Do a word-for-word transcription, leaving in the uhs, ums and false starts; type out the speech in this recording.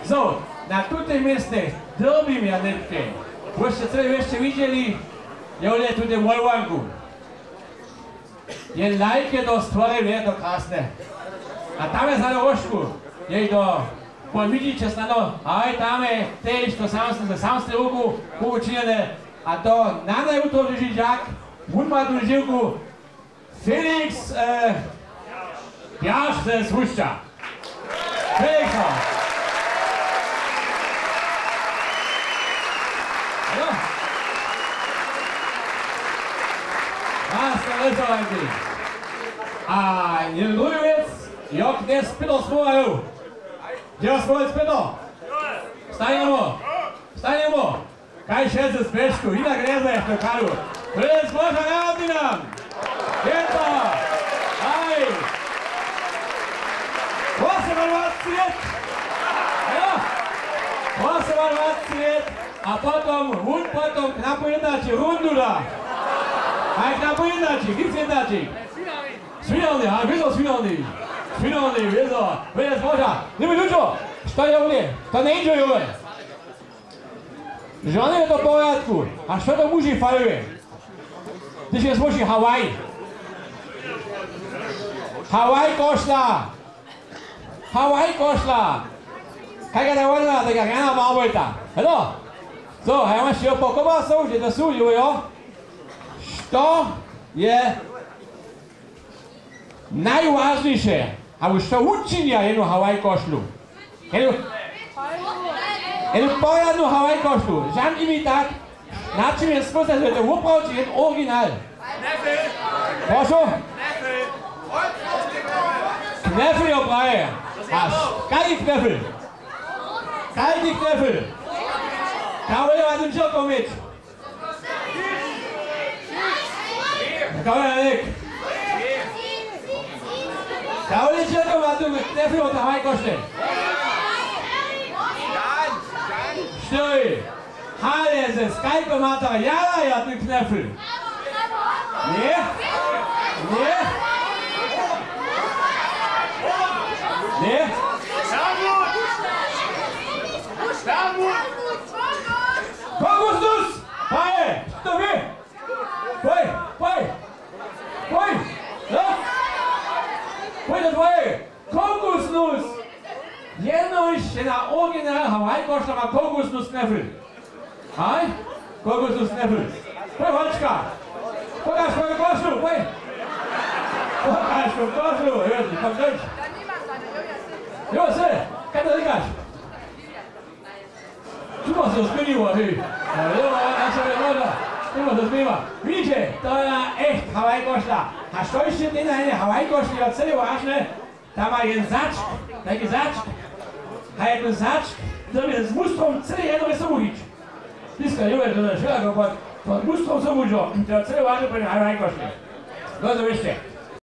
So, na tutej městnje dyrbimy ja nětke. Božće cyle wěsće widźeli, jewle tute Molwanku. Jen lajk je to stworił, je to krasne. A tam je za rožku, jej to, won widźiće snano, a haj tam je tež to samsne, to samsne ruku, ruku činjene, a to na najutrodźiši dźak, wón ma tu žiwku, Felix, e, Jaš ze Słušća. Felix. Jo. Krasne restaurant. A jednu druhu wěc, jo, knjez Pětr słowajo. Dźe słowajo Pětr? Stanjemo. Stanjemo. Kaž je z Běšku, hinak lěze to kalu. To je zboža narodninam. Je to. Haj. Wosemadwacci lět. Jo. Wosemadwacci lět. A potom, wón potom knapo jednaći rundu da. Haj, knapo jednaći, nic jednaći. Swinowny, a wězo swinowny. Swinowny, wězo. To je zboža. Niby ludźo, što je u nje? To njeńdźe, jo. Žony je to w porjadku. A što to muži faluje? Hdyž je złoži Hawaj. Hawaj košla. Hawaj košla. Kajka da wona, tak jak Jana Barbojta. Helo. So, a ja mam še po kobasach, že to su, jo, jo. Što je najwažniše, abo što wučinja jednu Hawaj košlu? Jednu, jednu porjadnu Hawaj košlu. Žan imitat, na čim je smysl, je to woprawdźe jen original. Prošu? Knefl jo praje. A kajki knefl? Kajki knefl? Kawolewa tym žokom měć. Kawalernik. Kawalernik, to ma tu knefl wot Hawaj košle. Štyri. Ale ze Skype ma to jara, ja tu knefl. Nje? Nje? Nje? Kokosnus! Panie, to wy! Poj, poj! Poj! No! Poj do twoje! Kokosnus! Jenož je na original Hawaj košla ma kokosnus knefl. Haj? Kokosnus knefl. Poj, holčka! Pokaž swoju košlu, poj! Pokaž swoju košlu, Jezu, pokaž! Jo, se, kaj to rikaš? Tu ma so změniło, hej. A jo, ja so je woda. Tu ma so změniło. Widźiće, to je echt Hawaj košla. A što hišće ty na jednej Hawaj košli, jo, cyle wažne, tam ma jeden začk, tajki začk. A jeden začk, to je z mustrom cyle jedno je sobu hić. Tiska, jo, to je šelako pod, pod mustrom sobu, jo. To je cyle wažne, pod Hawaj košli. No to wěsće.